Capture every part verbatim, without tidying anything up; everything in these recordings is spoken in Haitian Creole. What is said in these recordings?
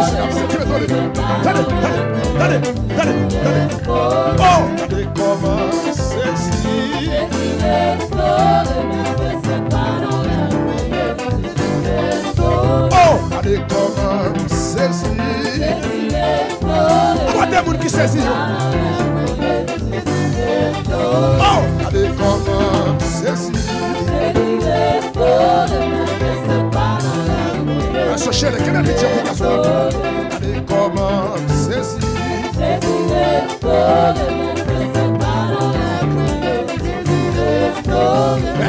Tande, tande, tande, tande, tande. Oh, gade kòman m sezi. Oh, gade kòman m sezi. Kote moun ki sezi yo? Oh, gade kòman m sezi. Pastè Shirley, kenbe pitye pou gason an. Gade kòman m sezi.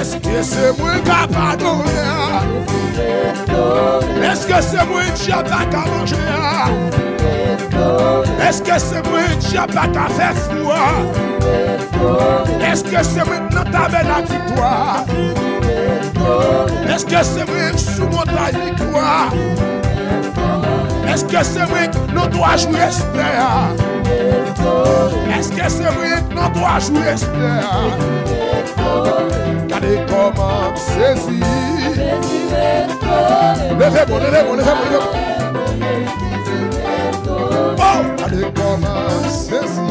Èske se mwen k ap adore a? Èske se mwen dyab la ka manje a? Èske se mwen dyab la ka fè fou a? Èske se mwen k nan tabènak viktwa a? Èske se mwen k sou montay viktwa a? Èske se mwen k nan twa jou respè a? Èske se mwen k nan twa jou respè a? Gade kòman m sezi. Leve bon, leve bon, leve bon, leve bon. Oh, gade kòman m sezi.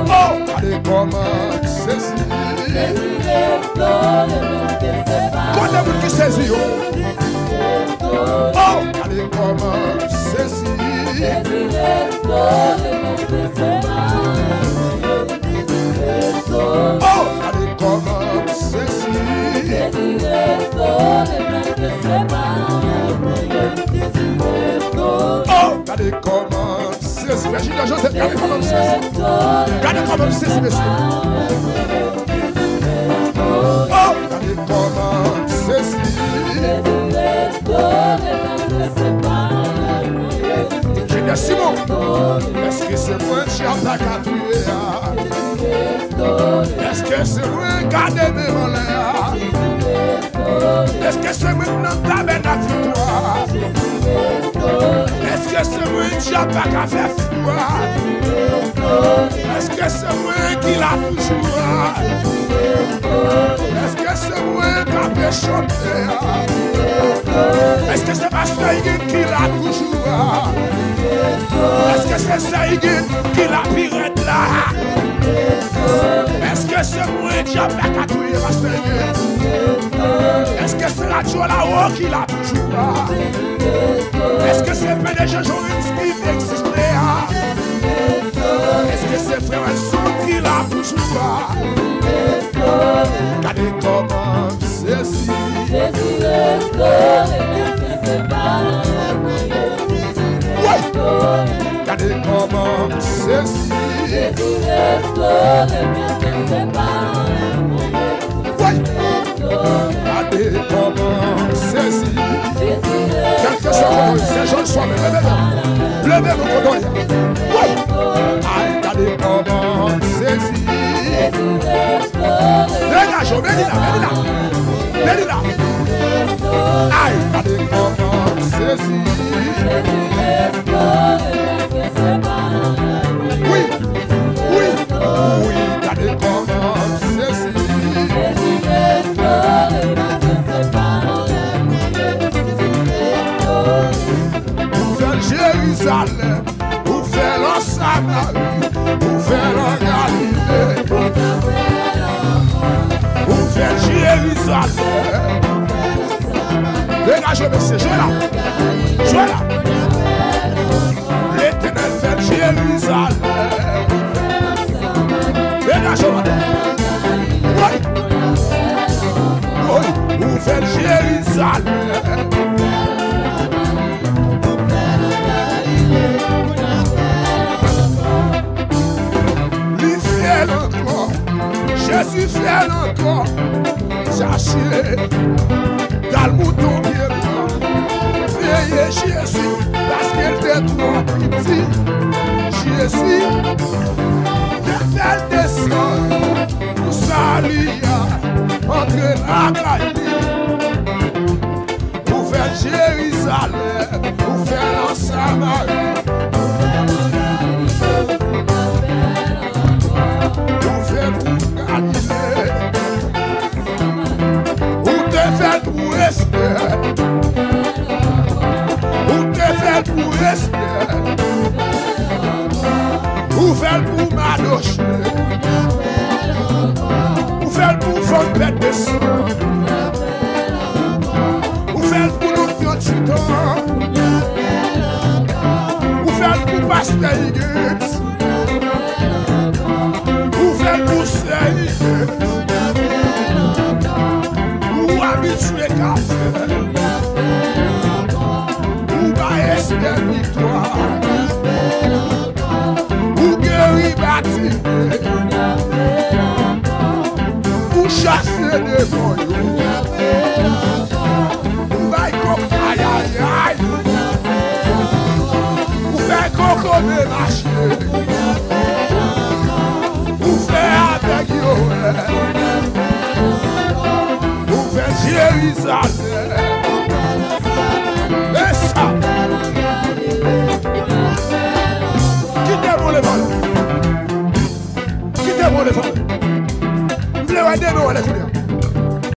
Oh, gade kòman m sezi. Kote moun ki sezi yo? Oh, gade kòman m sezi. Oh, gade kòman m sezi. Oh, gade kòman m sezi. Virginia Joseph, gade kòman m sezi. Gade kòman m sezi, mesye. Oh, gade kòman m sezi. Junior Simon, èske se mwen dyab la ka touye a? Èske se mwen gade men anlè a? Èske se mwen k nan tabènak viktwa a? Èske se mwen dyab la ka fè fou a? Èske se mwen ki la toujou a? Èske se mwen k ap chante a? Èske se pastè Igin ki la toujou a? Èske se sè Igin ki la pi rèd la? Èske se mwen dyab la ka touye pastè Igin? Èske se radyo la wo ki la toujou a? Èske se P D G Jones ki egziste a? Èske se frè Wilson ki la toujou a? Gade kòman m sezi. Woy! Gade kòman m sezi. Woy! Gade kòman m sezi. Kèlkeswa kote w ye, se jòn swa menm, leve men w. Leve men w kote w ye. Woy! Ay, gade kòman m sezi. Degaje w, Melina, Melina. Melina. Ay, gade kòman m sezi. Wi, wi, wi, gade kòman m sezi. Ou fè l Jerizalèm, ou fè l an Samari, ou fè l an Galile. Ou fè l Jerizalèm. Degaje w, mesye, jwe la. Jwe la. Letènèl fè l Jerizalèm. Degaje w, madanm. Woy. Woy. Ou fè l Jerizalèm. Li fè l ankò. Jezi fè l ankò. Chache dal mouton pye bwa. Veye Jezi, paske l te twò piti. Jezi te fè l desann pou sali a antre lakay li. Ou fè l Jerizalèm, ou fè l an Samari, ou fè l pou Galile. Ou t Fè l pou Estè. Ou te fè l pou Estè. Ou fè l pou Madoche. Ou fè l pou fanm pèt de san. Ou fè l pou nou pran ti tan. Ou fè l pou pastè Higgins. Ou fè l pou sè Higgins. Ou abitye ka fè. Ou bay Estè viktwa. Ou geri Batime. Ou chase demon yo. Ou bay kòk ayayay. Ou fè kokobe mache. Ou fè avèg yo wè. Ou fè Jerizalèm. E sa. Kite mwen leve. Kite mwen leve. M vle wè de men w anlè kounye a.